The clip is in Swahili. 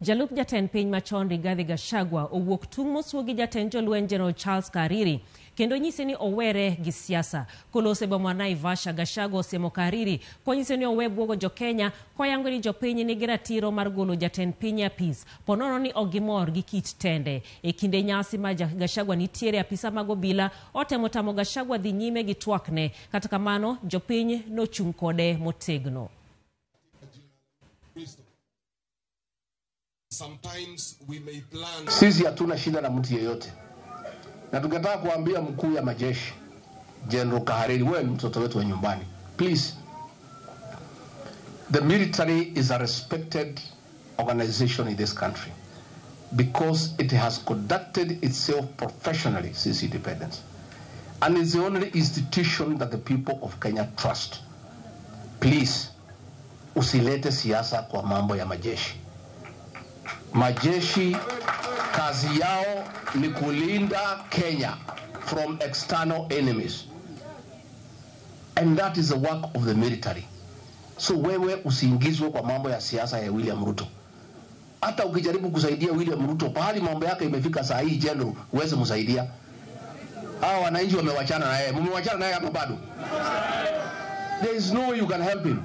Jalup jatend piny machon Rigathi Gachagua owuok tung' mosuo gi jatend jolweny General Charles Kahariri kendo nyise ni owere gi siasa. Kolose boma Naivasha, Gachagua osiemo Kahariri konyise ni owe buogo jo-Kenya koyango ni jopiny nigi ratiro mar golo jatend piny e apis ponono ni ok gimor gi kit tende. E kinde nyasi ma Gachagua nitiere, apisa mag obila otemo tamo Gachagua dhi nyime gi twakne. Kata kamano, jopiny nochung' kode motegno. Sometimes we may plan. Sisi hatuna shida na mtu yeyote, na tungetaka kuambia mkuu ya majeshi General Kahariri, wewe ni mtoto wetu wa nyumbani, please. The military is a respected organization in this country because it has conducted itself professionally since independence and is the only institution that the people of Kenya trust. Please, usilete siasa kwa mambo ya majeshi. Majeshi kazi yao ni kulinda Kenya from external enemies. And that is the work of the military. So wewe usiingizwe kwa mambo ya siasa ya William Ruto. Hata ukijaribu kusaidia William Ruto pahali mambo yake imefika saa hii, general, huwezi msaidia. Hawa wananchi wamewachana na yeye. Mmewachana naye ama bado? There is no way you can help him.